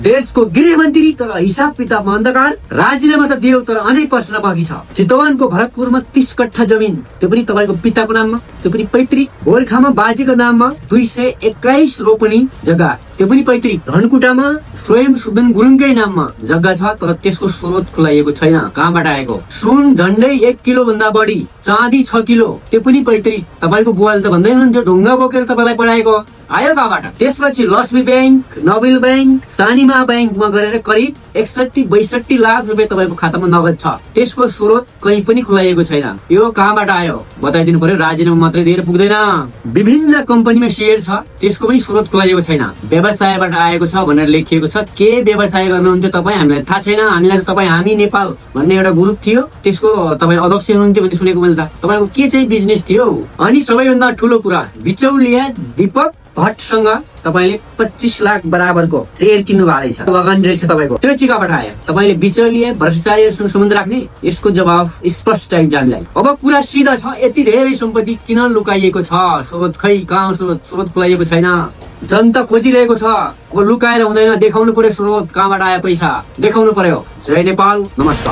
देशको गृहमन्त्री तर हिसाब किताबमा अन्धकार, राजीनामा त दियो तर अझै प्रश्न बाँकी छ। चितवनको भरतपुरमा 30 कट्ठा जमिन, त्यो पनि तपाईको पिताको नाममा, त्यो पनि पैतृक। गोर्खामा बाजेको नाममा 221 रोपनी जग्गा, त्यो पनि पैतृक। धनकुटामा स्वयं सुदन गुरुङकै नाममा जग्गा छ तर त्यसको स्रोत खुलाइएको छैन, कहाँबाट आएको। सुन झन्डै 1 किलो भन्दा बढी, चाँदी 6 किलो, त्यो पनि पैतृक। तपाईको बुवाले त भन्दै हुनुहुन्थ्यो ढुङ्गा बोकेर तपाईलाई पढाएको, आयो कहाँबाट। त्यसपछि Lakshmi bank, Nobel bank, Sanima ब्याङ्कमा गरेर करिब 61-62 लाख रुपियाँ तपाईको खातामा नगद छ, त्यसको स्रोत कहीँ पनि खुलाइएको छैन। यो कहाँबाट आयो बताइदिनु पर्यो। राजीनामा मात्रै दिएर पुग्दैन। विभिन्न कम्पनीमा सेयर छ, त्यसको पनि स्रोत खुलाइएको छैन। व्यवसायबाट आएको छ भनेर लेखिएको छ। के व्यवसाय गर्नुहुन्थ्यो तपाईँ, हामीलाई थाहा छैन। हामीलाई त तपाईँ हामी नेपाल भन्ने एउटा ग्रुप थियो, त्यसको तपाईँ अध्यक्ष हुनुहुन्थ्यो भन्ने सुनेको मैले त। तपाईँको के चाहिँ बिजनेस थियो। अनि सबैभन्दा ठुलो कुरा, बिचौलिया दीपक भट्टसँग तपाईले 25 लाख बराबरको शेयर किन्नु भएको रहेछ, लगानी रहेछ तपाईको। त्यो चाहिँ कहाँबाट आयो। तपाईले बिचौलिया भ्रष्टाचारीसँग सम्बन्ध राख्ने, यसको जवाब स्पष्ट चाहिन्छ हामीलाई। अब कुरा सिधा छ, यति धेरै सम्पत्ति किन लुकाइएको छ, स्रोत खै कहाँ, स्रोत खुलाइएको छैन। जनता खोजिरहेको छ, अब लुकाएर हुँदैन, देखाउनु पर्यो स्रोत, कहाँबाट आयो पैसा देखाउनु पर्यो। जय नेपाल, नमस्कार।